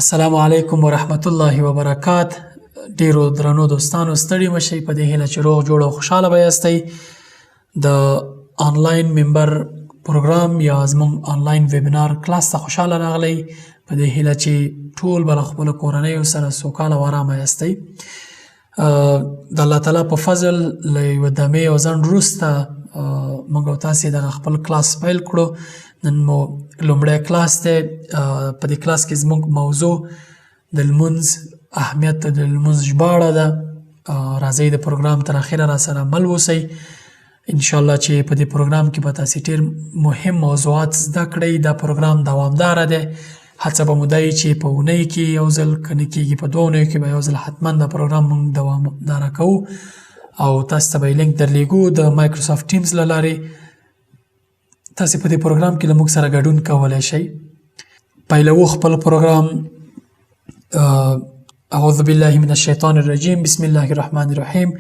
السلام علیکم ورحمت الله وبرکات. ډیرو درنو دوستانو، ستړي مشئ. په دې هیله چې روغ جوړ او خوشحاله به یاستئ. د آنلاین ممبر پروګرام یا زموږ آنلاین ویبینار کلاس ته خوشحاله راغلی، په دې هیله چې ټول به له خپلو کورنیو سره سوکاله او ارامه یاستئ. د الله تعالی په فضل له یوه دمې او ځنډ وروسته موږ او تاسې دغه خپل کلاس پیل کړو. نن مو لومړی کلاس دی. په دې کلاس کې زموږ موضوع د لمونځ اهمیت، د لمونځ ژباړه ده. راځئ د پروګرام تر اخره را سره مل اوسئ. ان شاء الله چې په دې پروګرام کې به تاسې ډېر مهم موضوعات زده کړئ. دا پروګرام دوامداره دی. هڅه به مو دا وي چې په اونۍ کې یو ځل، که نه کېږي په دوه اونیو کې به یو ځل حتما دا پروګرام موږ دوامداره کوو او تاسو ته به یې لینک درلېږو د مایکروسافټ ټیمز له لارې. تاسو په دې پروګرام کې له موږ سره ګډون کولی شئ. پیلوو خپل پروګرام. اعوذ بالله من الشیطان الرجیم، بسم الله الرحمن الرحیم،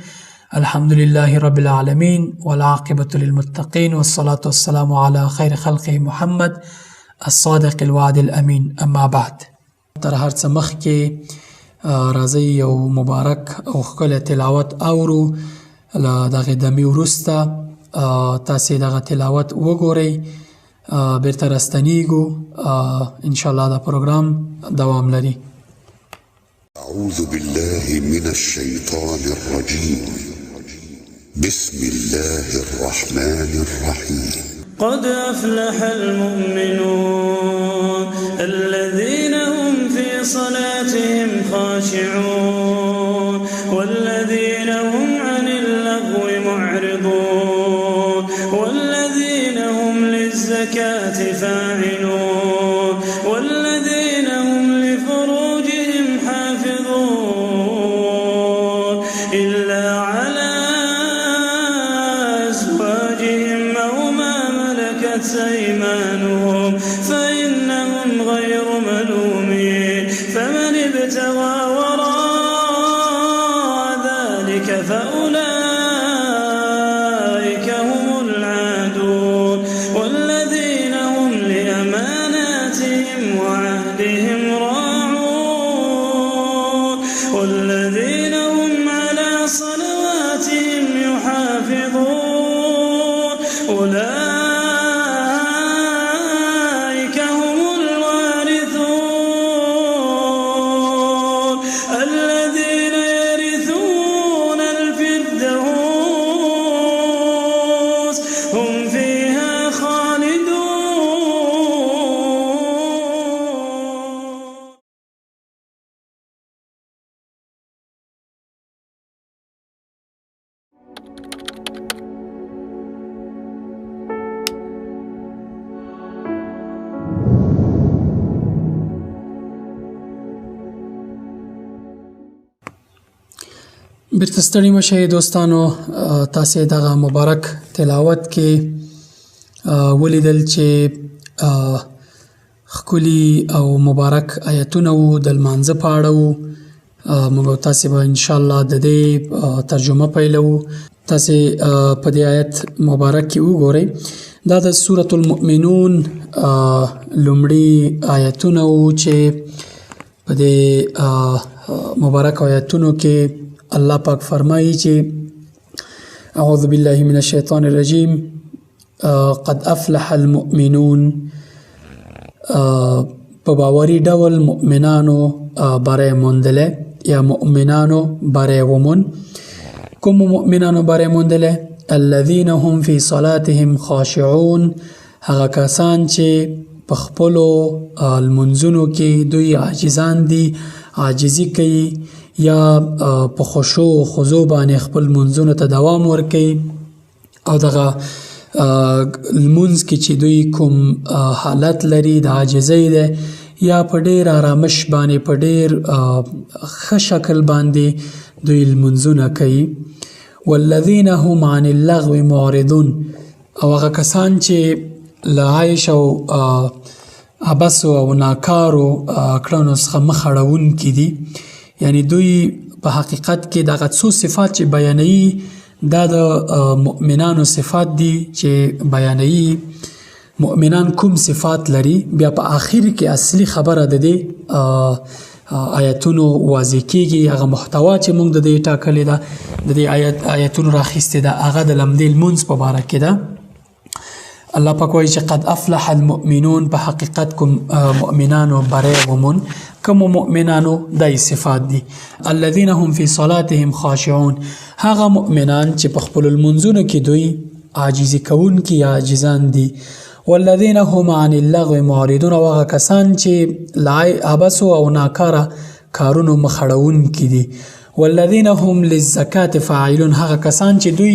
الحمد لله رب العالمین والعاقبة للمتقین والصلاة والسلام على خیر خلقه محمد الصادق الوعد الامین، اما بعد. تر هر څه مخکې راځئ یو مبارک او ښکلی تلاوت اورو. له دغې دمې وروسته تاسې دغه تلاوت وګورئ، بیرته راستنیږو. ان شاء الله دا پروګرام دوام لري. أعوذ بالله من الشيطان الرجيم، بسم الله الرحمن الرحيم. قد أفلح المؤمنون الذين هم في صلاتهم خاشعون والذين هم عن اللغو معرضون والذين هم للزكاة فاعلون والذين هم لفروجهم حافظون إلا على أزواجهم أو ما ملكت أيمانهم فإنهم غير ملومين، فمن ابتغى وراء ذلك فأولئك هم العادون والذين هم لأماناتهم وعهدهم راعون والذين هم على صلواتهم يحافظون أولئك هم الوارثون الذين يرثون الفردوس هم فيها خالدون. بیرته ستړي مه شئ دوستانو. تاسې دغه مبارک تلاوت کې ولیدل چې ښکلي او مبارک آیتونه وو، د لمانځه په اړه وو. موږ او تاسې به انشاءالله د دې ترجمه پیلوو. تاسې په دې آیت مبارک کې وګورئ، دا د سورة المؤمنون لومړي آیتونه وو چې په دې مبارک آیتونو کې الله پاک فرمایي چې اعوذ بالله من الشیطان الرجیم، قد افلح المؤمنون. په باوري ډول مؤمنانو بری موندلی یا مؤمنانو بری وموند. کومو مؤمنانو بری موندلی؟ الذین هم فی صلاتهم خاشعون، هغه کسان چې په خپلو لمونځونو کې دوی عاجزان دي، عاجزي کوي یا په خشوع او خضوع باندې خپل لمونځونو ته دوام ورکوي. او دغه لمونځ کې چې دوی کوم حالت لري د عاجزۍ دی یا په ډېر آرامش باندې په ډېر ښه شکل باندې دوی لمونځونه کوي. والذین هم عن اللغو معرضون، او هغه کسان چې له عیش او عبثو او ناکارو کړنو څخه مخ اړوونکي دي، یعنی دوی په حقیقت کې دغه څو صفات چې بیانوي دا د مؤمنانو صفات دي چې بیانوي. مؤمنان کوم صفات لري. بیا په آخر کې اصلي خبره د دې آیتونو واضح کیږي، هغه محتوا چې موږ د دې ټاکلې ده، د دې آیتونو راخیستې ده، هغه د لمدې لمونځ په باره کې ده. الله پاک وایي چې قد افلح المؤمنون، په حقیقت کوم مؤمنانو بری ومون. کوم مؤمنانو دای صفات دي، الذين هم في صلاتهم خاشعون، هغه مؤمنان چې په خپل لمونځونو کې دوی عاجزي کوونکي یا عاجزان دي. والذین هم عن اللغو معرضون، او هغه کسان چې له عبثو او ناکاره کارونو مخ اړوونکي دي. والذین هم للزکاة فاعلون، هغه کسان چې دوی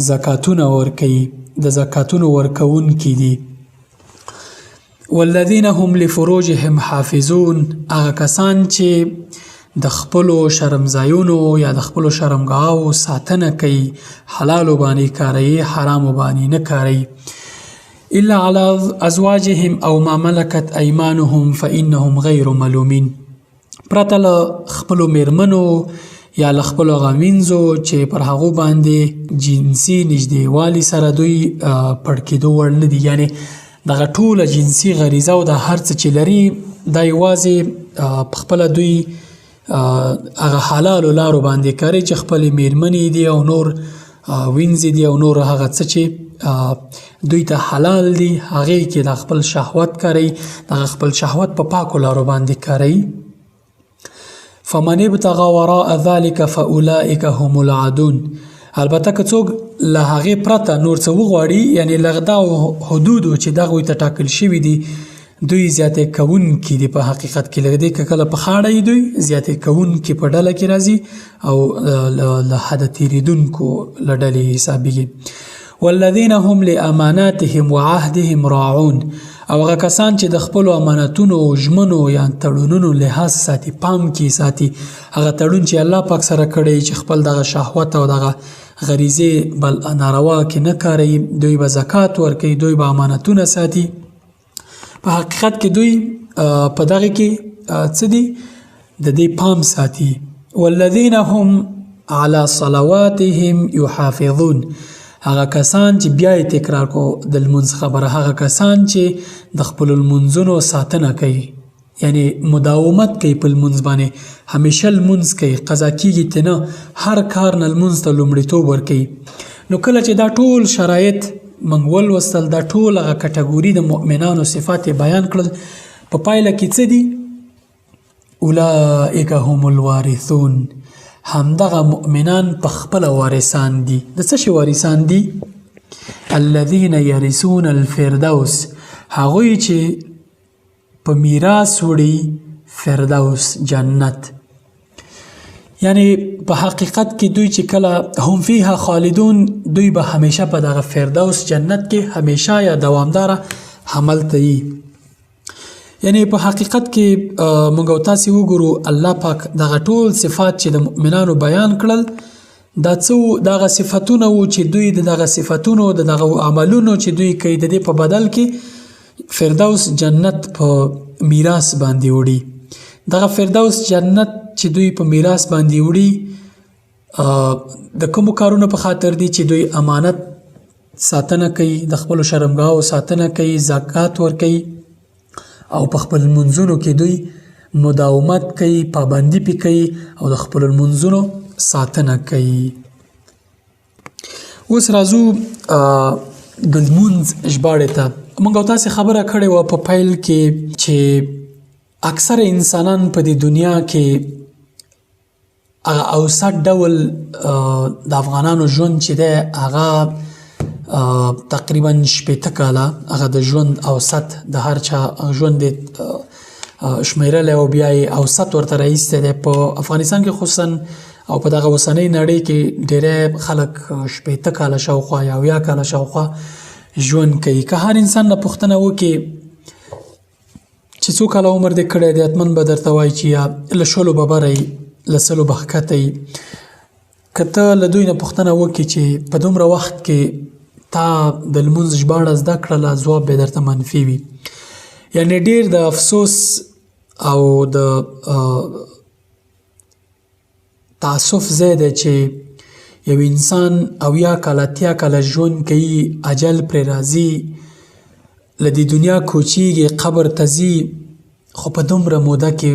زکاتونه ورکوي، د زکاتونو ورکوونکي دي. والذین هم لفروجهم حافظون، هغه کسان چې د خپلو شرمځایونو یا د خپلو شرمګاوو ساتنه کوي، حلالو باندې کاروي، حرامو باندې نه کاروي. الا على ازواجهم او ما ملکت ايمانهم فانهم غیر ملومین، پرته له خپلو میرمنو یا له خپلو هغه وینځو چې پر هغو باندې جنسي نږدېوالي سره دوی پړ کېدو وړ نه دي. یعنې دغه ټوله جنسي غریزه او د هر څه چې لري دا یوازې په خپله دوی هغه حلالو لارو باندې کوي چې خپلې میرمنې دي او نور وینځې دي او نور هغه څه چې دوی ته حلال دي هغې کې د خپل شهوت کوي، دغه خپل شهوت په پاکو لارو باندې کوي. فمن ابتغى وراء ذلك فأولئك هم العادون، البته که څوک له هغې پرته نور څه وغواړي، یعنې له دغو حدودو چې دغوی ته ټاکل شوي دي دوی زیاتې کوونکي دي. په حقیقت کې لږ دې که کله په خاړه یي دوی زیاتې کوونکي په ډله کې راځي او له حده تېرېدونکو له ډلې حسابېږي. والذین هم لاماناتهم وعهدهم راعون، او هغه کسان چې د خپلو امانتونو، ژمنو یا تړونونو لحاظ ساتي، پام کې ساتي، هغه تړون چې الله پاک سره کړی چې خپل دغه شهوت او دغه غریزې بل ناروا کې نه کاروي، دوی به زکات ورکوي، دوی به امانتونه ساتي. په حقیقت کې دوی په دغه کې څه دي، د دې پام ساتي. والذین هم علی صلواتهم یحافظون، هغه کسان چې بیا یې تکرار کو د لمونځ خبره، هغه کسان چې د خپلو لمونځونو ساتنه کوي، یعنی مداومت کوي په لمونځ باندې، همیشه لمونځ کوي، قضا کیږي ته نه، هر کار نه لمونځ ته لومړیتوب ورکوي. نو کله چې دا ټول شرایط موږ ولوستل، دا ټول هغه کټګوري د مؤمنانو صفات یې بیان کړل، په پایله کې څه دي؟ اولئک هم الوارثون، همدغه مؤمنان په خپله وارثان دي. د څه شي وارثان دي؟ الذین یرثون الفردوس، هغوی چې په میراث وړي فردوس جنت. یعنی په حقیقت کې دوی چې کله هم فیها خالدون، دوی به همیشه په دغه فردوس جنت کې همیشه یا دوامداره هملته یي. یعنی په حقیقت کې موږ او تاسې وګورو الله پاک دغه ټول صفات چې د مؤمنانو بیان کړل، دا څه وو؟ دغه صفتونه وو چې دوی د دغه صفتونو د دغه عملونو چې دوی کوي د دې په بدل کې فردوس جنت په میراث باندې وړي. دغه فردوس جنت چې دوی په میراث باندې وړي د کومو کارونو په خاطر دي چې دوی امانت ساتنه کوي، د خپلو شرمګاوو ساتنه کوي، زکات ورکوي او په خپل لمونځونو کې دوی مداومت کوي، پابندي پې کوي او د خپلو لمونځونو ساتنه کوي. اوس راځو د لمونځ ژباړې ته. موږ او تاسې خبره کړې وه په پیل کې چې اکثره انسانان په دې دنیا کې هغه اوسط ډول د افغانانو ژوند چې دی هغه تقریبا 60 کاله هغه د ژوند اوسط د هر چا ژوند دی شمیرلی او بیا یې اوسط ورته راایستی دی. په افغانستان کې خصوصا او په دغه اوسنۍ نړۍ کې ډیری خلک 60 کاله شاوخوا یا 70 کاله شاوخوا ژوند کوي. که هر انسان نه پوښتنه وکړي چې څو کاله عمر دې کړی دی، حتما به درته وایي چې یا له 20 به بره یي، له 20 به ښکته یي. که ته له دوی نه پوښتنه وکړي چې په دومره وخت کې تا د لمونځ ژباړه زده کړله، ځواب به درته منفي وي. یعنی ډیر د افسوس او د تاسف ځای دی چې یو انسان 70 کاله 80 کاله ژوند کوي، اجل پرې راځي له دې دنیا کوچیږي، قبر ته ځي، خو په دومره موده کې،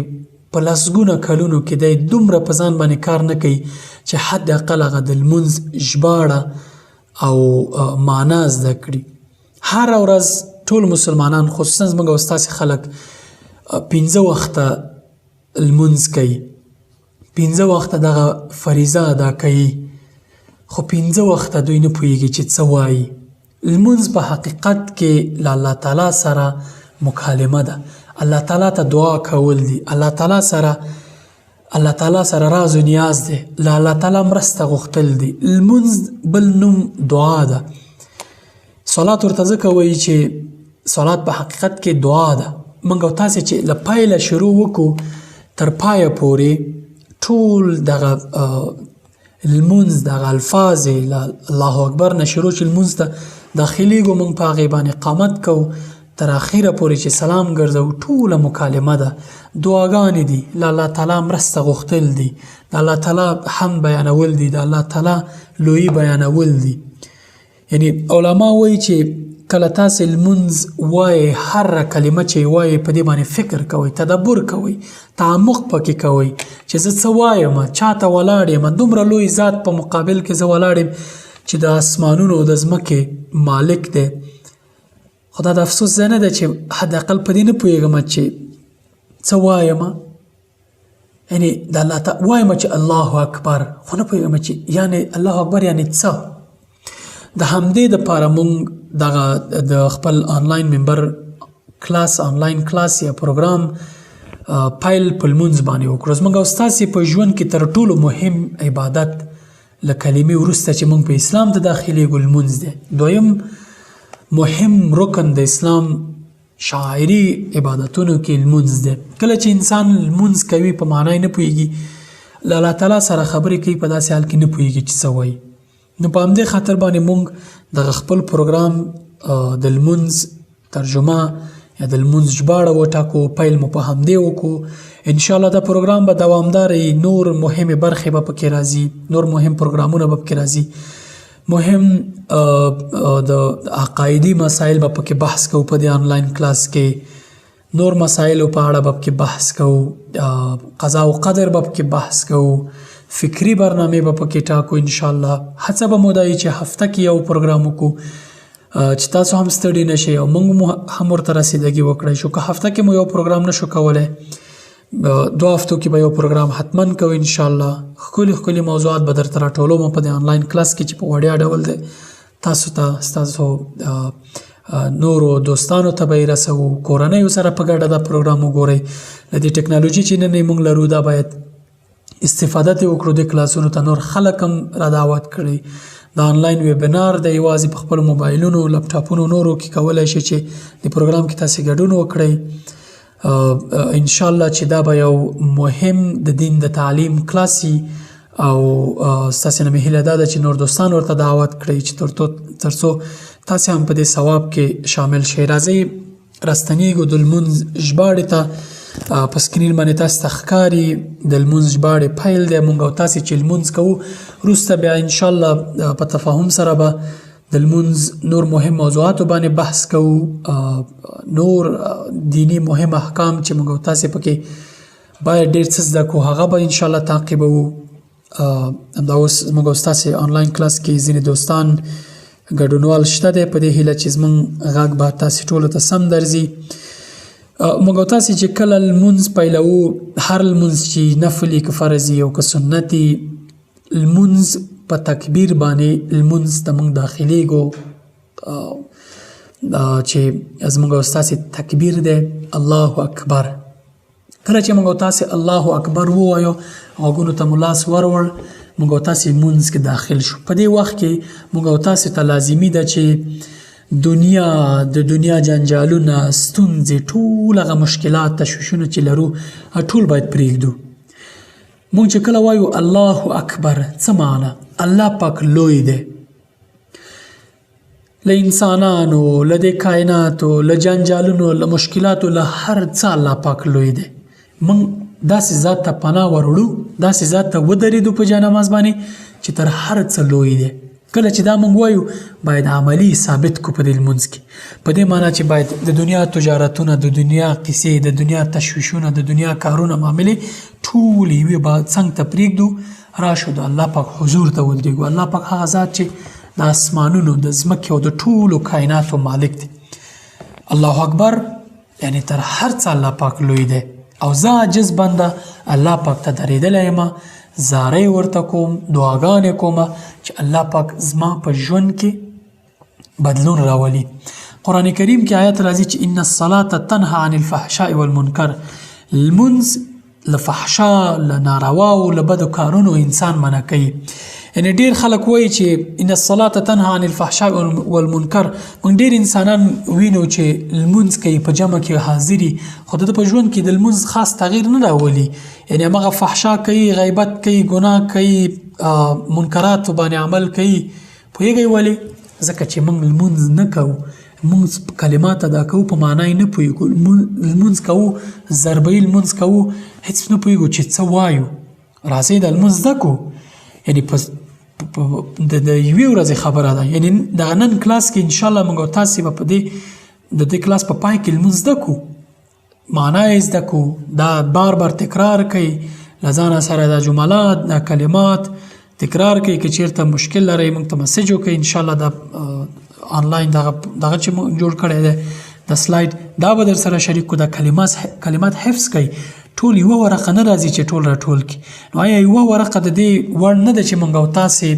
په لسګونه کلونو کې دی دومره په ځان باندې کار نه کوي چې حد اقل هغه د لمونځ ژباړه او معنا زده کړي. هره ورځ ټول مسلمانان، خصوصا زموږ او ستاسې خلک، 5 وخته لمونځ کوي، 5 وخته دغه فریضه ادا کوي، خو 5 وخته دوی نه پوهیږي چې څه وایي. لمونځ په حقیقت کې له الله تعالی سره مکالمه ده، الله تعالی ته دعا کول دي، الله تعالی سره راز و نیاز دی، له الله تعالی مرسته غوښتل دي. لمونځ بل نوم دعا ده. صلات ورته ځکه وایي چې صلات په حقیقت کې دعا ده. موږ او تاسې چې له پیله شروع وکړو تر پایه پورې ټول دغه لمونځ، دغه الفاظ یې له الله اکبر نه شروع چې لمونځ ته داخلېږو، موږ په هغې باندې قامت کوو تر اخره پورې چې سلام ګرځوو، ټوله مکالمه ده، دعاګانې دي، له الله تعالی مرسته غوښتل دي، د الله تعالی حمد بیانول دي، د الله تعالی لویي بیانول دي. یعنی علما وایي چې کله تاسې لمونځ وایئ، هره کلمه چې وایئ په دې باندې فکر کوئ، تدبر کوئ، تعمق پکې کوئ چې زه څه وایم، چا ته ولاړ یم، دومره لوی ذات په مقابل کې زه ولاړ یم چې د اسمانونو او د ځمکې مالک دی. خو دا د افسوس ځای نه دی چې حد اقل په دې نه پوهېږم چې څه وایم. یعنی د الله تعالی وایم چې الله اکبر، خو نه پوهېږم چې یعنی الله اکبر یعنی څه. د همدې دپاره مونږ دغه د خپل آنلاین ممبر کلاس، آنلاین کلاس یا پروګرام پیل په لمونځ باندې وکړو. زموږ او ستاسې په ژوند کې تر ټولو مهم عبادت له کلمې وروسته چې مونږ په اسلام ته داخلېږو لمونځ دی. دویم مهم رکن د اسلام شاعري عبادتونو کې لمونځ دی. کله چې انسان لمونځ کوي په معنی نه پوهېږي، له الله تعالی سره خبرې کوي په داسې حال کې نه پوهېږي چې څه وایي. نو په همدې خاطر باندې مونږ دغه خپل پروګرام د لمونځ ترجمه یا د لمونځ ژباړه وټاکو، پیل مو په همدې وکړو. انشاءالله دا پروګرام به دوامدار وي، نور مهمې برخې به پکې راځي، نور مهم پروګرامونه به پکې راځي، مهم د عقایدي مسایل به پکې بحث کوو په دې آنلاین کلاس کې، نور مسایلو په اړه به پکې بحث کوو، قضا او قدر به پکې بحث کوو، فکري برنامې به پکې ټاکو. انشاءالله هڅه به مو دا وي چې هفته کې یو پروګرام وکړو چې تاسو هم ستړي نه شئ او موږ مو هم ورته رسیدګي وکړای شو. که هفته کې مو یو پروګرام نه شو کولی، 2 هفتو کې به یو پروګرام حتما کوو انشاءالله. ښکلي ښکلي موضوعات به درته راټولوم په دې آنلاین کلاس کې چې په وړیا ډول دی، تاسو ته، ستاسو نورو دوستانو ته به یې رسوو، کورنیو سره په ګډه دا پروګرام وګورئ. له دې ټکنالوژي چې نن یې موږ لرو دا باید استفاده ترې وکړو، دې کلاسونو ته نور خلک هم را دعوت کړئ. دا آنلاین ویبینار دی، یوازې په خپلو موبایلونو، لپټاپونو نورو کې کولی شئ چې د پروګرام کې تاسې ګډون وکړئ. انشاءالله چې دا به یو مهم د دین د تعلیم کلاس وي او ستاسې نه مې هیله دا ده چې نور دوستان ورته دعوت کړئ چې تر څو تاسې هم په دې ثواب کې شامل شئ. راځئ راستنیږو د لمونځ ژباړې ته. په سکرین باندې تاسې ته ښکاري د لمونځ ژباړې پیل دی. مونږ او تاسې چې لمونځ کوو وروسته بیا انشاءالله په تفاهم سره به د لمونځ نور مهم موضوعاتو باندې بحث کوو، نور دیني مهم احکام چې مونږ او تاسې پکې باید ډېر څه زده کړو هغه به انشاءالله تعقیبوو. همدا اوس زموږ او ستاسې آنلاین کلاس کې ځینې دوستان ګډونوال شته دی، په دې هیله چې زموږ غږ به تاسې ټولو ته سم درځي. موږ او تاسې چې کله لمونځ پیلوو، هر لمونځ چې نفل یې که فرض یې او که سنت یې، لمونځ په تکبیر باندې لمونځ ته موږ داخلېږو، چې زموږ او ستاسې تکبیر دی الله اکبر. کله چې موږ او تاسې الله اکبر ووایو، غوږونو ته مو لاس وروړ، موږ او تاسې لمونځ کې داخل شو. په دې وخت کې موږ او تاسې ته لازمي ده چې دنیا، د دنیا جنجالونه، ستونزې، ټول هغه مشکلات، تشویشونه چې لرو، هغه ټول باید پرېږدو. موږ چې کله وایو الله اکبر، څه معنا؟ الله پاک لوی دی، له انسانانو، له دې کائناتو، له جنجالونو، له مشکلاتو، له هر څه الله پاک لوی دی. موږ داسې ذات ته پناه وروړو، داسې ذات ته ودرېدو په جای نماز باندې چې تر هر څه لوی دی. کله چې دا مونږ وایو باید عملی ثابت کو په دې لمونځ کې، په دې معنی چې باید د دنیا تجارتونه، د دنیا قصې، د دنیا تشویشونه، د دنیا کارونه، معاملې ټول یوې با څنګ ته پرېږدو، راشو د الله پاک حضور ته ودرېږو. الله پاک هغه ذات چې د اسمانونو، د ځمکې او د ټولو کائناتو مالک دی. الله اکبر، یعنی تر هر څه الله پاک لوی دی او زه عاجز بنده الله پاک ته درېدلی یم، زارۍ ورته کوم، دعاګانې کوم چې الله پاک زما په ژوند کې بدلون راولي. قرآن کریم کې آیت راځي چې ان الصلاة تنها عن الفحشاء والمنکر، لمونځ له فحشا، له نارواو، له بدو کارونو انسان منع کوي. یعنی ډیر خلک وایي چې ان الصلاة تنها عن الفحشاء والمنکر. موږ ډیر انسانان وینو چې لمونځ کوي، په جمع کې حاضري، خو د ده په ژوند کې د لمونځ خاص تغییر نه راولي. یعنی همغه فحشا کوي، غیبت کوي، ګناه کوي، منکراتو باندې عمل کوي. پوهېږئ ولې؟ ځکه چې موږ لمونځ نه کوو، موږ کلمات ادا کوو په معنا یې نه پوهېږو، لمونځ کوو، ضربهیي لمونځ کوو، هېڅ نه پوهېږو چې څه وایو. راځئ دا لمونځ زده کړو. یعنی په د یوې ورځې خبره ده، یعنی دغه نن کلاس کې انشاءالله موږ او تاسې به په دې د دې کلاس په پای کې لمونځ زده کړو، معنا یې زده کړو، دا بار بار تکرار کړئ، له ځانه سره دا جملات، دا کلمات تکرار کړئ. که چېرته مشکل لرئ موږ ته مسیج وکړئ، انشاءالله دا آنلاین دغه چې موږ جوړ کړی دی د سلاید دا به در سره شریک کړو. دا کلمات حفظ کړئ. ټول یوه ورقه نه راځي چې ټول راټول کړي. نو آیا یوه ورقه د دې وړ نه ده چې موږ او تاسې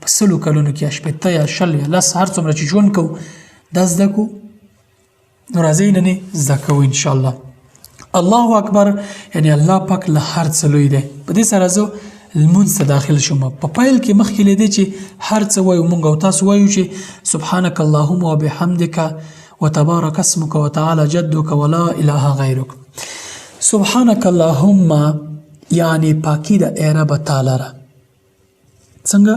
په 100 کلونو کې یا 60 یا 20 یا 10 هر څومره چې ژوند کوو دا زده کړو؟ نو راځئ نن یې زده کوو انشاءالله. الله اکبر، یعنی الله پاک له هر څه لوی دی. په دې سره زه لمونځ ته داخل شوم. په پیل کې مخکې له دې چې هر څه وایو، موږ او تاسو وایو چې سبحانک اللهم وبحمدک وتبارک اسمک وتعالی جدک ولا اله غیرک. سبحانک اللهم یعنی پاکی ده ای رب تا لره. څنګه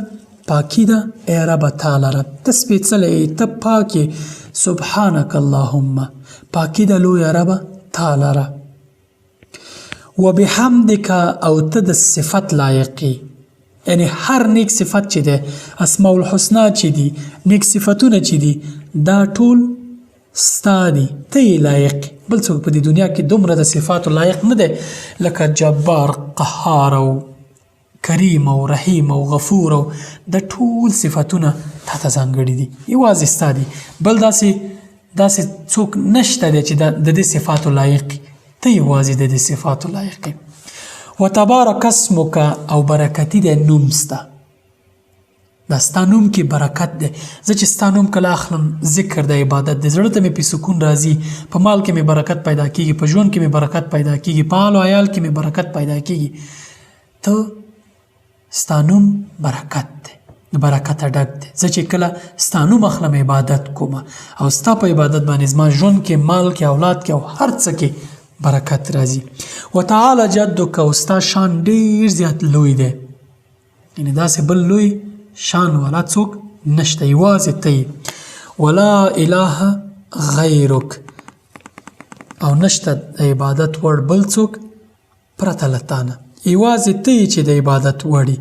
پاکی ده ای رب تا لره؟ ته سپېڅلی یې، ته پاک یې. سبحانک اللهم، پاکی ده لوی رب تا لره. وبحمدک، او ته د صفت لایق یې. یعنی هر نیک صفت چې دی، اسماء الحسنا چې دي، نیک صفتونه چې دي، دا ټول ستا دي، ته یې لایق. بل څوک په دې دنیا کې دومره د صفاتو لایق نه دی لکه جبار، قهار او کریم او رحیم او غفور او دا ټول صفتونه تا ته ځانګړي دي، یوازې ستا دي. بل داسې څوک نشته دی چې د دې صفاتو لایق، ته یوازې د دې صفاتو لایق یې. وتبارک اسمک، او برکتي دی نوم ستا. دا ستا نوم کې برکت دی. زه چې ستا نوم کله اخلم، ذکر د عبادت دی، زړه ته مې په سکون راځي، په مال کې مې برکت پیدا کیږي، په ژوند کې مې برکت پیدا کیږي، په آل او عیال کې مې برکت پیدا کیږي. ته ستا نوم برکت دی، د برکته ډک دی. زه چې کله ستا نوم اخلم عبادت کوم، او ستا په عبادت باندې زما ژوند کې، مال کې، اولاد کې او هر څه کې برکت راځي. وتعالی جدک، او ستا شان ډېر زیات لوی دی، یعنی داسې بل لوی شان والا څوک نشته، یوازې ته یې. ولا اله غیرک، او نشته د عبادت وړ بل څوک پرته له تا نه، یوازې ته یې چې د عبادت وړ یې،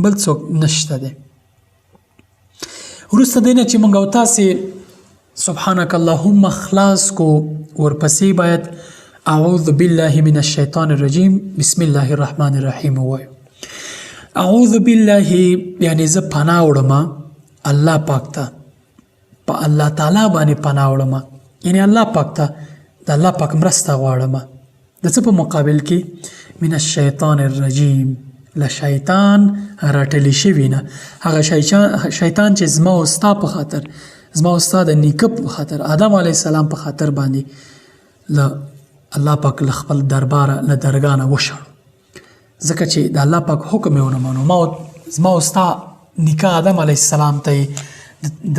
بل څوک نشته دی. وروسته دې نه چې موږ او تاسې سبحانک اللهم خلاص کو، ورپسې باید اعوذ بالله من الشیطان الرجیم بسم الله الرحمن الرحیم ووایو. اعوذ بالله یعنی زه پناه وړم الله پاک ته، په الله تعالی باندې پناه وړم، یعنی الله پاک ته د الله پاک مرسته غواړم. د څه په مقابل کې؟ من الشیطان الرجیم، له شیطان راټلی شوي نه، هغه شیطان چې زما او ستا په خاطر، زما او ستا د نیکه په خاطر، آدم علیه السلام په خاطر باندې له الله پاک له خپل درباره، له درګاه نه وشړو، ځکه چې د الله پاک حکم یې ونه منو. زما او ستا نیکه آدم علیه السلام ته یې د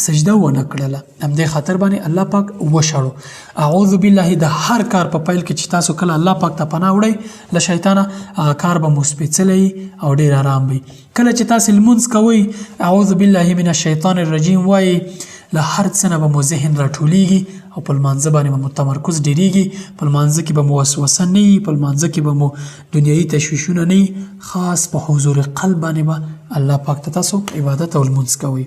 سجده ونه کړله، همدې خاطر باندې الله پاک وشړو. اعوذ بالله د هر کار په پیل کې چې تاسو کله الله پاک ته پناه وړئ له شیطانه، هغه کار به مو سپېڅلی او ډېر آرام وي. کله چې تاسو لمونځ کوئ اعوذ بالله من الشیطان الرجیم وایئ، له هر څه نه به مو ذهن راټولېږي او په لمانځه باندې به مو تمرکز ډېرېږي، په لمانځه کې به مو وسوسه نه وي، په لمانځه کې به مو دنیایي تشویشونه نه وي، خاص په حضور قلب باندې به الله پاک ته تاسو عبادت او لمونځ کوئ.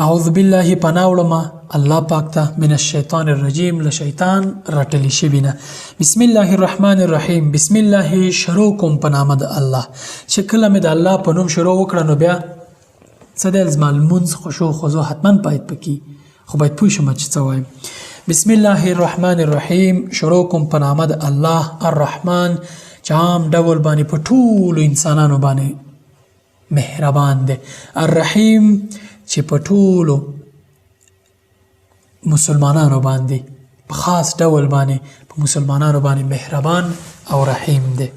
اعوذ بالله پناه وړم الله پاک ته من الشیطان الرجیم له شیطان رټلی شوي نه. بسم الله الرحمن الرحیم. بسم الله شروع کوم په نامه د الله. چې کله مې د الله په نوم شروع وکړه نو بیا څه دی زما لمونځ خشوع خضوع حتما باید پکې، خو باید پوه شم چې څه وایم. بسم الله الرحمن الرحیم شروع کوم په نامه د الله الرحمن چې عام ډول باندې په ټولو انسانانو باندې مهربان دی، الرحیم چې په ټولو مسلمانانو باندې په خاص ډول باندې په مسلمانانو باندې مهربان او رحیم دی.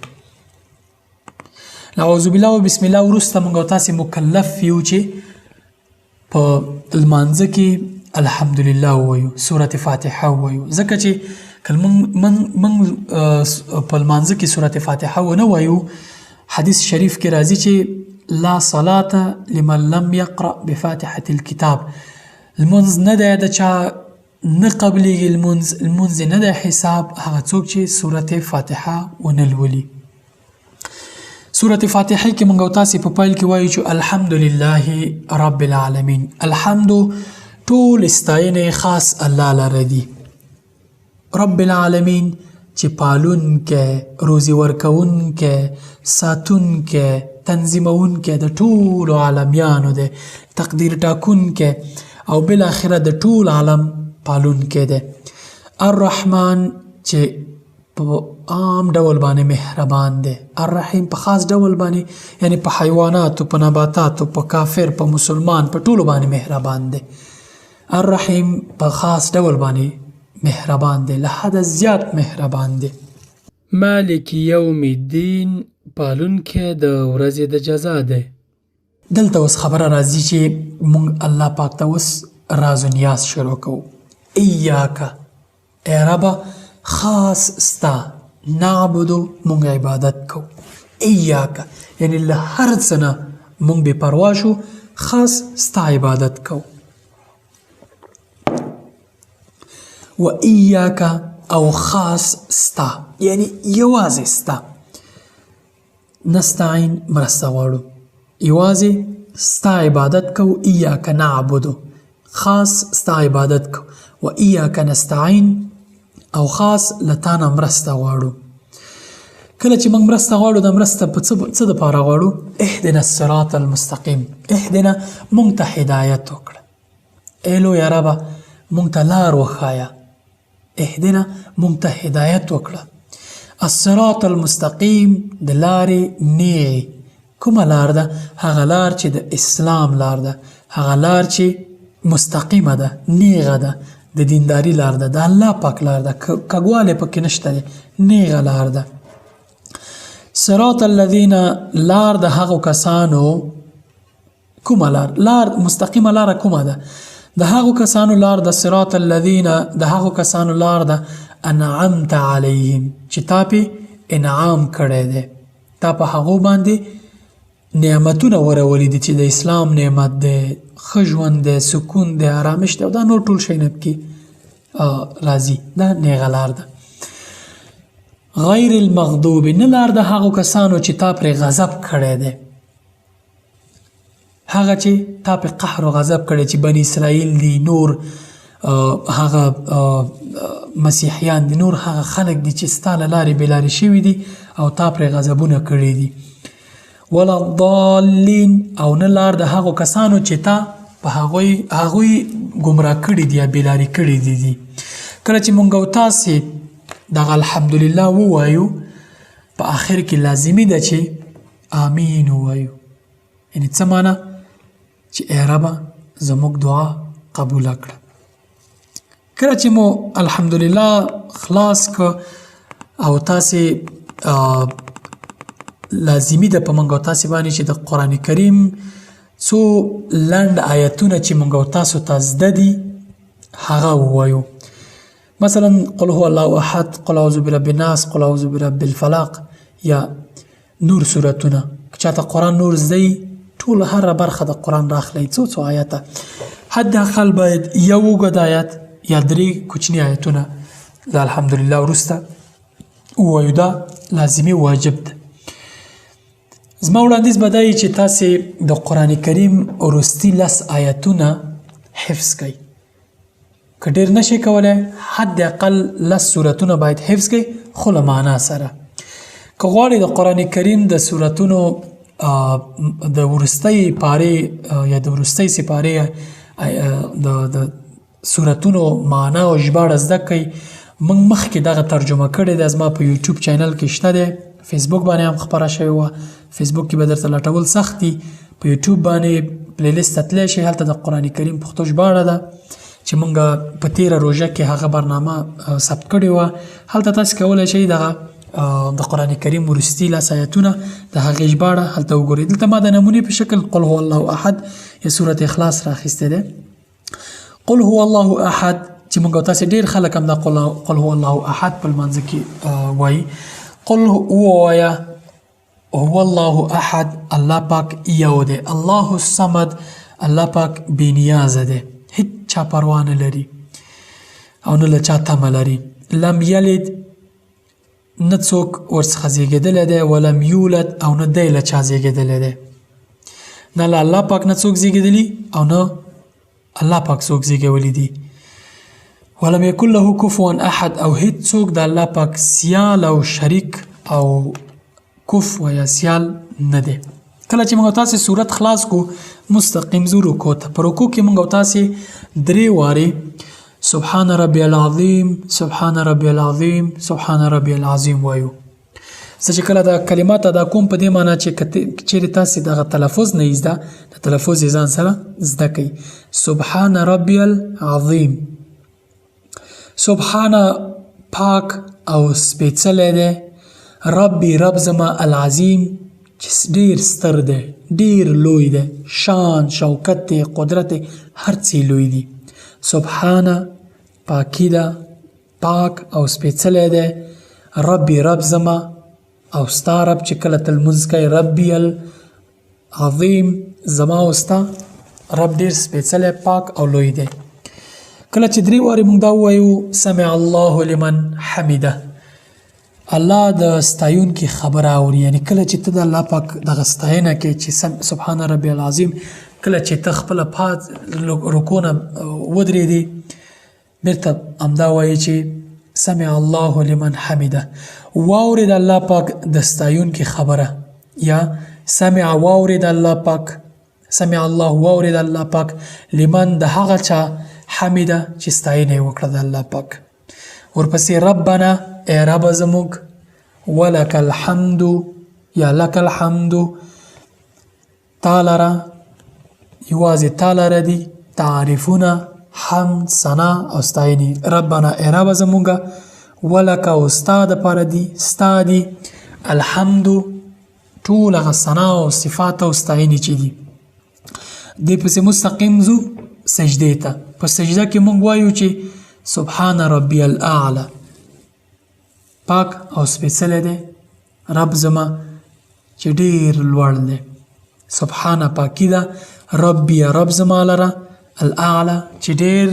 اعوذ بالله او بسم الله وروسته موږ تاسې مکلف یو چې په لمانځه کې الحمدلله ووایو، سورة فاتحه ووایو، ځکه چې که موږ په لمانځه کې سورة فاتحه ونه وایو، حدیث شریف کې راځي چې لا صلاة لمن لم يقرأ بفاتحة الكتاب، لمونځ نه دی د چا نه قبلېږي، لمونځ نه دی حساب هغه څوک چې سورة فاتحه ونه لولي. سورة فاتحه کې موږ تاسې په پیل کې وایو چې الحمدلله رب العالمین. الحمد ټول ستاینې خاص الله لره دي، رب العالمین چې پالونکی، روزي ورکوونکی، ساتونکی، تنظیموونکی د ټولو عالمیانو دی، تقدیر ټاکونکی او بالاخره د ټول عالم پالونکی دی. الرحمن چې په عام ډول باندې مهربان دی، الرحیم په خاص ډول باندې یعنی په حیواناتو، په نباتاتو، په کافر، په مسلمان، په ټولو باندې مهربان دی. الرحیم په خاص ډول باندې مهربان دی، له حده زیات مهربان دی. مالک یوم الدین پالونکی د ورځې د جزا دی. دلته اوس خبره راځي چې موږ الله پاک ته اوس راز و نیاز شروع کوو. ایاک ای ربه خاص ستا، نعبدو موږ عبادت کوو. ایاک یعنی له هر څه نه موږ بې پروا شو، خاص ستا عبادت کوو. و ایاک او خاص ستا یعنی یوازې ستا، نستعین مرسته غواړو، یوازې ستا عبادت کوو. ایاک نعبدو خاص ستا عبادت کوو، و ایاک نستعین او خاص له تا نه مرسته غواړو. کله چې موږ مرسته غواړو، دا مرسته په څه دپاره غواړو؟ اهدنا الصراط المستقیم. اهدنا موږ ته هدایت وکړه، ای لویه ربه موږ ته لار وښایه. اهدنا موږ ته هدایت وکړه. الصراط المستقیم د لارې نیغې، کومه لار ده؟ هغه لار چې د اسلام لار ده، هغه لار چې مستقیمه ده، نیغه ده، د دینداری لار ده، د الله پاک لار ده، کږوالی پکې نشته دی، نیغه لار ده. صراط الذین لار د هغو کسانو، کومه لار؟ لار مستقیمه لاره کومه ده؟ د هغو کسانو لار ده، صراط الذین د هغو کسانو لار ده، انعمت علیهم چې تا پې انعام کړی دی، تا په هغو باندې نعمتونه ورولي دي چې د اسلام نعمت دی، ښه ژوند دی، سکون دی، آرامش دی، او دا نور ټول شیونه پکې راځي. دا نیغه لار ده. غیر المغضوب نه لار د هغو کسانو چې تا پرې غضب کړی دی، هغه چې تا پرې قهر او غضب کړی، چې بني اسرائیل دي، نور هغه مسیحیان دي، نور هغه خلک دي چې ستا له لارې بې لارې شوي دي او تا پرې غضبونه کړي دي. ولا الضالین او نه لار د هغو کسانو چې تا په هغوی ګمراه کړي دي یا بې لارې کړي دي. کله چې مونږ او تاسې دغه الحمدلله ووایو، په آخر کې لازمي ده چې آمین ووایو. یعنی څه معنی؟ چې ای ربه زموږ دعا قبوله کړه. کله چې مو الحمدلله خلاص که او تاسې لازمي ده په موږ او تاسې باندې چې د قرآن کریم څو لنډ آیتونه چې موږ او تاسو ته زده دي هغه ووایو. مثلا قل هو الله احد، قل اعوذ برب الناس، قل اعوذ برب الفلق، یا نور سورتونه. که چاته قرآن نور زده وي، ټول هره برخه د قرآن راخلی، څو څو آیته. حد اقل باید یو اوږد آیت یا درې کوچني آیتونه د الحمدلله وروسته ووایو. دا لازمي واجب ده. زما وړاندیز به دا وي چې تاسې د قرآن کریم وروستي 10 آیتونه حفظ کړئ. که ډېر نشئ کولی، حد اقل 10 سورتونه باید حفظ کړئ، خو له معنا سره. که غواړئ د قرآن کریم د سورتونو د وروستۍ پارې یا د وروستۍ سپارې د سورتونو معنا او ژباړه زده کړئ، موږ مخکې دغه ترجمه کړې ده، زما په یوټیوب چینل کې شته دی، فیسبوک باندې هم خپره شوې وه. فیسبوک کې به درته لټول سخت دي، په یوټیوب باندې پلی لیست ته تللی شئ، هلته د قرآن کریم پښتو ژباړه ده چې موږ په تېره روژه کې هغه برنامه ثبت کړې وه. هلته تاسو کولی شئ دغه د قرآن کریم وروستي 10 آیتونه د هغې ژباړه هلته وګورئ. دلته ما د نمونې په شکل قل هو الله احد یا سورت اخلاص راخیستی دی. قل هو الله احد چې موږ تاسې ډېر خلک هم دا قل هو الله احد په لمانځه کې وایي. قل ووایه هو الله احد، الله پاک یو دی، الله الصمد، الله پاک بې نیازه دی، هیڅ چا پروا نه لري او نه له چا تمه لري. لم یلد، نه څوک ورڅخه زیږېدلی دی، ولم یولد، او نه دی له چا زیږېدلی دی. نه له الله پاک نه څوک زیږېدلی او نه الله پاک څوک زیږولي دي. ولم یکن له کفوا احد، او هیڅ څوک د الله پاک سیال او شریک او کفو یا سیال نه دی. کله چې موږ تاسې سورت خلاص کو، مستقیم ځو رکوع ته. په رکوع کې موږ تاسې 3 وارې سبحان ربی العظیم، سبحان ربی العظیم، سبحان ربی العظیم وایو. زه چې کله دا کلمات ادا کوم په دې معنا چې چیرې تاسې دغه تلفظ نه یې زده، د تلفظ یې ځان سره زده کړئ. سبحان ربی العظیم، سبحان پاک او سپېڅلی دی، ربی رب زما، العظیم چې ډېر ستر دی، ډېر لوی دی، شان شوکت دی، قدرت دی، هر څه لوی دی. سبحان پاکی ده، پاک او سپېڅلی دی، ربی رب زما او ستا رب چې کله ته لمونځ کوې، ربی العظیم، زما او ستا رب ډېر سپېڅلی، پاک او لوی دی. کله چې 3 وارې موږ دا ووایو سمع الله لمن حمده، الله د ستایونکي خبره اوري. یعنې کله چې ته د الله پاک دغه ستاینه کوې چې سبحان ربی العظیم، کله چې ته خپله پاڅ رکوع نه ودرېدې، بېرته همدا وایي چې سمع الله لمن حمده، واورېد الله پاک د ستایونکي خبره، یا سمع واورېد الله پاک، سمع الله واورېد الله پاک لمن د هغه چا حمده چې ستاینه یې وکړه د الله پاک. ورپسې ربنا ای رب زموږ، ولک الحمد یا لک الحمد، تا لره یوازې تا لره دي تعریفونه، حمد، ثنا او ستاینې. ربنا ای رب زموږ، ولک او ستا دپاره دي، ستا دي الحمد ټول هغه ثنا او صفات او ستاینې چې دي. دې پسې مستقیم ځو سجدې ته. په سجده کې موږ وایو چې سبحان ربی الاعلی، پاک او سپېڅلی دی رب زما چې ډېر لوړ دی. سبحان پاکی ده، ربی رب زما لره، الاعلی چې ډېر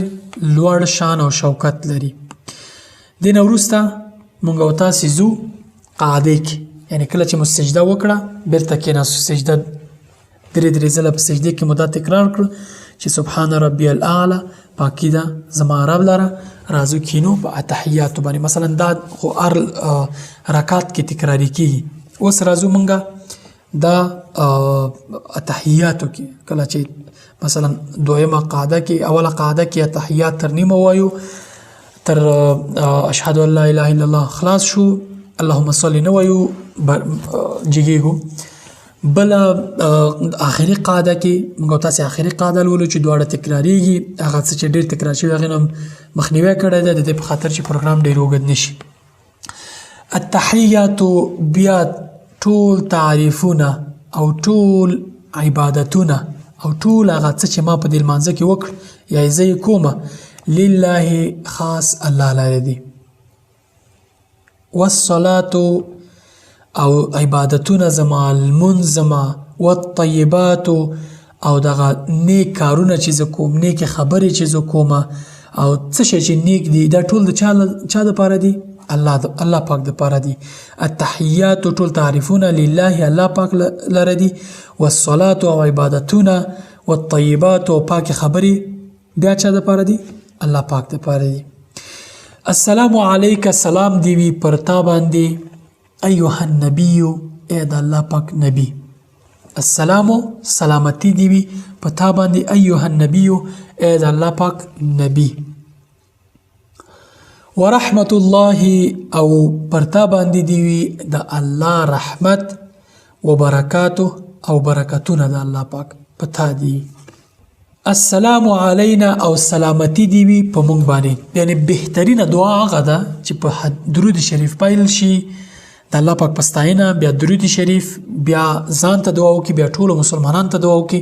لوړ شان او شوکت لري. دې نه وروسته موږ او تاسې ځو قعدې کې، یعنې کله چې مو سجده وکړه بېرته کېناستو، سجده درې درې ځله په سجدې کې مو دا تکرار کړو چې سبحان ربی الاعلی، پاکی ده زما رب لره. راځو کینو په اتحیاتو باندې، مثلا دا خو هر رکعت کې تکراري کیږي. اوس راځو مونږه دا اتحیاتو کې، کله چې مثلا دویمه قاعده کې، اوله قاعده کې اتحیات تر نیمه وایو، تر اشهد ان لا اله الا الله خلاص شو، اللهم صل نه وایو، جګېږو. بله آخري قاعده کې موږ تاسې آخري قاعده لولو چې دواړه تکراریږي، هغه څه چې ډېر تکرار شوي هغې نه مخنیوی کړی دی، د دې په خاطر چې پروګرام ډېر اوږد نه شي. التحیات بیا ټول تعریفونه او ټول عبادتونه او ټول هغه څه چې ما په دې لمانځه کې وکړ یا یې زه یې کومه، لله خاص الله لره دي. والصلاة او عبادتونه زما، لمونځ زما، والطیبات او دغه نیک کارونه چې زه کوم، نیکې خبرې چې زه کوم او څه شی چې نیک دي، دا ټول د چا چا دپاره دي؟ الله د الله پاک دپاره دي. التحیات ټول تعریفونه لله الله پاک لره دي، والصلاة او عبادتونه، والطیبات او پاکې خبرې بیا چا دپاره دي؟ الله پاک دپاره دي. السلام علیک، سلام دی وي پر تا باندې، ایها النبی، ای د الله پاک نبی. السلام سلامتی دی وي په تا باندې، ایها النبی، ای د الله پاک نبی. ورحمت الله او پر تا باندې دی وي د الله رحمت، وبرکاته او برکتونه د الله پاک په تا دی. السلام علینا او سلامتی دی وي په مونږ باندې. یعنی بهترینه دعا هغه ده چې په درود شریف پیل شي، د الله پاک په ستاینه، بیا درود شریف، بیا ځان ته دعا وکړي، بیا ټولو مسلمانانو ته دعا وکړي.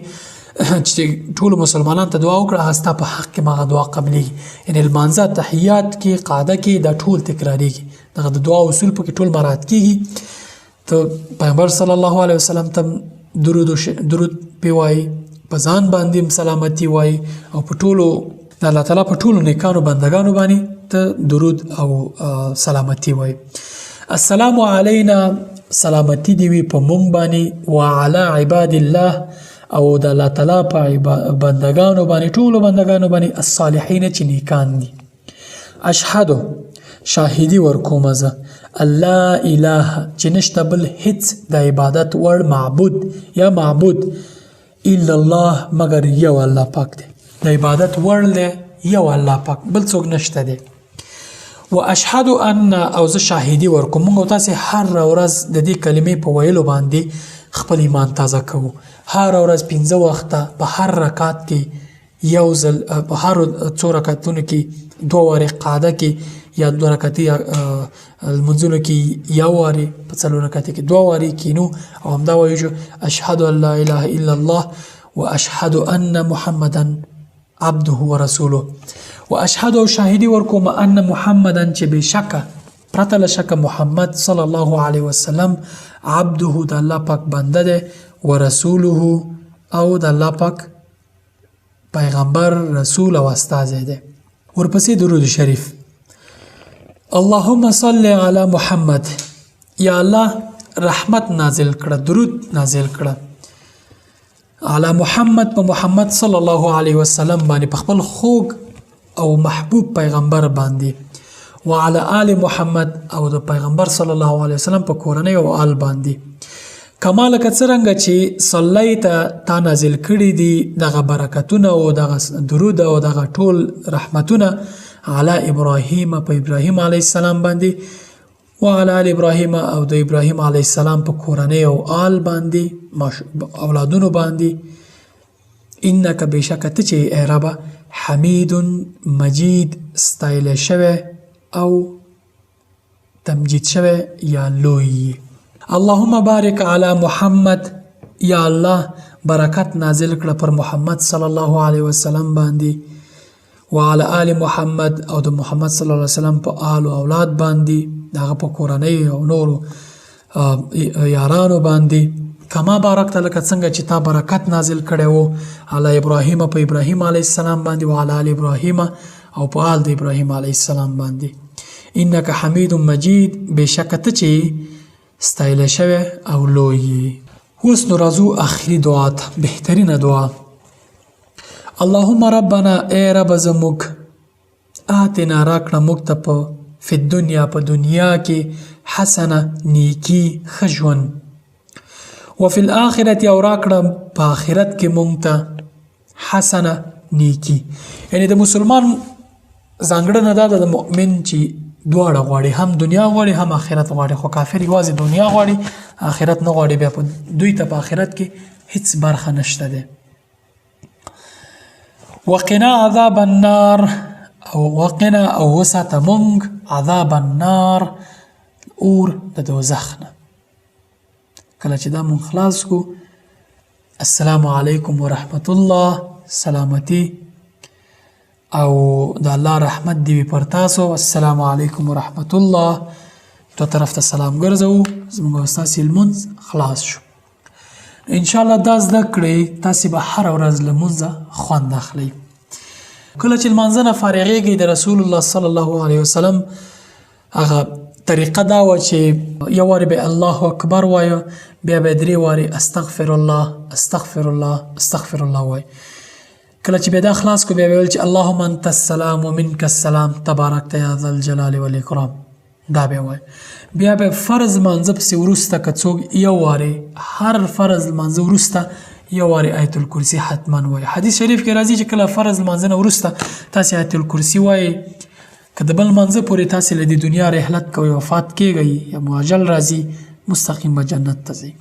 چې ټولو مسلمانانو ته دعا وکړه، هغه ستا په حق کې هغه دعا قبلېږي. یعنی لمانځه تحیات کې قاعده کې دا ټول تکرارېږي، دغه د دعا اصول پکې ټول مراعات کېږي. ته پیغمبر صلی الله علیه وسلم ته درود درود پې وایي، په ځان باندې هم سلامتی وایي، او په ټولو د الله تعالی په ټولو نیکانو بندګانو باندې ته درود او سلامتی وایي. السلام علینا سلامتی دی وي په مونږ باندې، وعلى عباد الله او د الله تعالی په بندگانو باندې، ټولو بندگانو باندې، الصالحین چې نیکان دي. اشهد شاهدی ورکوم زه، الله اله چې نشته بل هیڅ د عبادت وړ معبود یا معبود الا الله مګر یو الله پاک دی. د عبادت وړ دی یو الله پاک، بل څوک نشته دی. واشهد ان او زه شاهدی ورکوم. موږ تاسو هر ورځ د دې کلمې په ویلو باندې خپل ایمان تازه کوو. هر ورځ 5 وخته په هر رکعت کې یو ځل، په هر څو رکعتونو کې 2 وارې، قاعده کې یا 2 رکعتي لمونځونو کې یو وارې، په 4 رکعتي کې 2 وارې کینو او همدا وایو چې اشهد ان لا اله الا الله واشهد ان محمدا عبده ورسوله. واشهد او شاهدي ورکوم ان محمدا چې بېشکه پرته له شکه محمد صلی الله علیه وسلم عبده د الله پاک بنده دی، ورسوله او د الله پاک پیغمبر، رسول او استازی دی. ورپسې درود شریف. اللهم صل علی محمد، یا الله رحمت نازل کړه، درود نازل کړه علی محمد په محمد صلی الله علیه وسلم باندې، په خپل خوږ او محبوب پیغمبر باندې، وعلى آل محمد او د پیغمبر صلی الله علیه وسلم په کورنۍ او آل باندې. کما لکه څرنګه چې صلیت تا نازل کړي دي دغه برکتونه او دغه درود او دغه ټول رحمتونه علی ابراهیم په ابراهیم علیه السلام باندې، وعلى آل ابراهیم او د ابراهیم علیه السلام په کورنۍ او آل باندې، اولادونو باندې. انک بېشکه ته چې ای ربه حمید مجید ستایلی شوی او تمجید شوی یا لوی. اللهم بارک علی محمد، یا الله برکت نازل کړه پر محمد صلی الله علیه وسلم باندې، وعلى آل محمد او د محمد صلی الله علیه وسلم په آل او اولاد باندې، د هغه په کورنۍ او نورو یارانو باندې. کما بارکت لکه څنګه چې تا برکت نازل کړی وو علی ابراهیم په ابراهیم علیه السلام باندې، وعلى آل ابراهیم او په آل د ابراهیم علیه السلام باندې. انک حمید مجید، بېشکه ته چې ستایلی شوی او لوی یې. اوس نو راځو اخري دعا ته، بهترینه دعا. اللهم ربنا ای رب زموږ، آتنا راکړه موږ ته په فی الدنیا په دنیا کې حسنه نیکی ښه ژوند، وفي الآخرة او راکړه په آخرت کې موږ ته حسنه نیکی. یعنی د مسلمان ځانګړنه دا ده د مؤمن چې دواړه غواړي، هم دنیا غواړي هم آخرت غواړي. خو کافر یوازې دنیا غواړي، آخرت نه غواړي، بیا په دوی ته په آخرت کې هیڅ برخه نشته دی. وقنا عذاب النار او وقنا او وساته مونږ عذاب النار اور د دوزخ نه. کله چې دا مونږ خلاص کو، السلام علیکم ورحمت الله، سلامتی او د الله رحمت دی وي پر تاسو. السلام علیکم ورحمت الله، دوه طرف ته سلام ګرځوو، زموږ او ستاسې لمونځ خلاص شو. ان شاء الله دا زده کړئ، تاسې به هره ورځ له مونځه خوند اخلئ. کله چې لمانځه نه فارغېږئ، د رسول الله صلی الله علیه وسلم هغه طریقه دا وه چې یو وارې به الله اکبر وایه، بیا به درې وارې استغفر الله استغفر الله استغفر الله وایه. کله چې بیا دا خلاص کو، بیا به ویل چې اللهم انت السلام ومنک السلام تبارکت یا ذا الجلال والاکرام، دا به وایي. بیا به فرض لمانځه پسې وروسته که څوک یو وارې هر فرض لمانځه وروسته یو وارې آیت الکرسي حتما وایي. حدیث شریف کې راځي چې کله فرض لمانځه نه وروسته تاسې آیت الکرسي وایي، که د بل لمانځه پورې تاسې له دې دنیا رحلت کوئ، وفات کېږئ یا مو اجل راځي، مستقیم به جنت ته ځئ.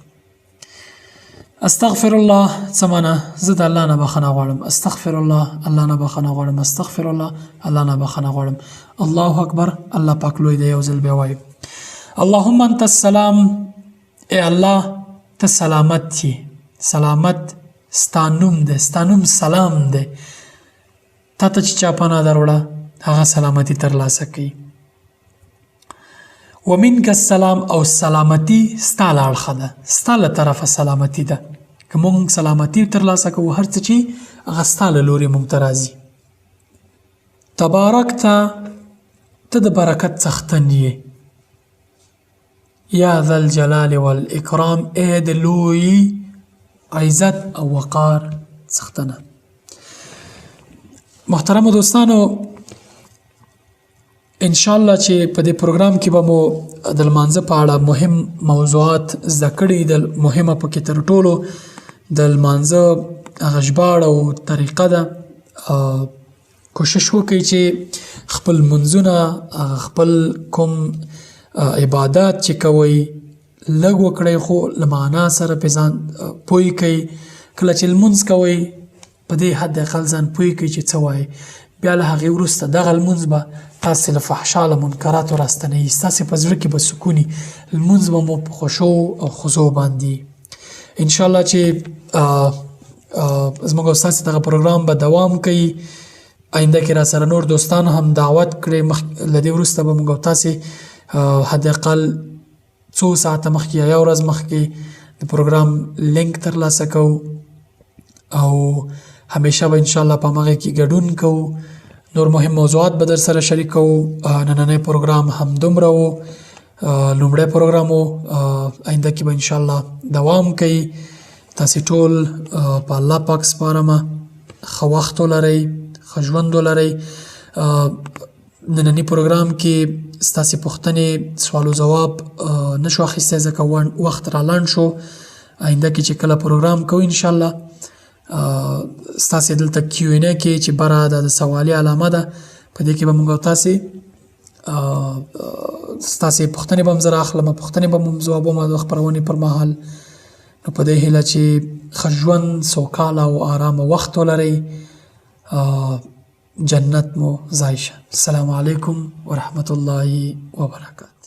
استغفر الله څه معنی؟ زه د الله نه بخښنه غواړم، استغفر الله، الله نه بخښنه غواړم، استغفر الله، الله نه بخښنه غواړم. الله اکبر، الله پاک لوی دی، یو ځل بیا وایي. اللهم انت السلام، ای الله ته سلامت یې، سلامت ستا نوم دی، ستا نوم سلام دی، تا ته چې چا پناه دروړه هغه سلامتی ترلاسه کوي. ومنک السلام، او سلامتی ستا له اړخه ده، ستا له طرفه سلامتی ده. که مونږ سلامتی ترلاسه کوو، هر څه چې هغه ستا له لوري مونږ ته راځي. تبارکت، ته د برکت څښتن یې. یا ذا الجلال والاکرام، ای د لوی عزت او وقار څښتنه. محترمو دوستانو، ان شاء الله چې په دې پروګرام کې به مو د لمانځه په اړه مهم موضوعات زده کړي. د مهمه پکې تر ټولو د لمانځه هغه ژباړه او طریقه ده. کوشش وکړئ چې خپل منځونه، خپل کوم عبادات چې کوئ، لږ وکړئ خو له معنا سره په ځان پوه کړئ. کله چې لمونځ کوئ، په دې حد اقل ځان پوه کړئ چې څه وایي. بیا له هغې وروسته دغه لمونځ به تاسې له فحشا له منکراتو راستنوي، ستاسې په زړه کې به سکون وي، لمونځ به مو په خشوع او خضوع باندې. انشاءالله چې زموږ او ستاسې دغه پروګرام به دوام کوي. آینده کې را سره نور دوستان هم دعوت کړئ. له دې وروسته به موږ او تاسې حد اقل څو ساعته مخکې یا یو ورځ مخکې د پروګرام لینک ترلاسه کوو او همیشه به انشاءالله په همغې کې ګډون کوو. نور مهم موضوعات به در سره شریکوو. نننی پروګرام هم دومره و، لومړی پروګرام و. آینده کې به انشاءالله دوام کوي. تاسې ټول په الله پاک سپارمه. ښه وخت ولرئ، ښه ژوند ولرئ. ننني پروګرام کې ستاسې پوښتنې سوال و ځواب نشو اخیستی ځکه وخت را لنډ شو. آینده کې چې کله پروګرام کوو انشاءالله ستاسې دلته کیو این ای کې چې بره دا د سوالي علامه ده، په دې کې به موږ او تاسې ستاسې پوښتنې به هم زه راخلم، پوښتنې به هم ځوابوم د خپرونې پر مهال. نو په دې هیله چې ښه ژوند، سوکاله او آرامه وخت ولرئ، جنت مو ځای شه. السلام علیکم ورحمت الله وبرکاته.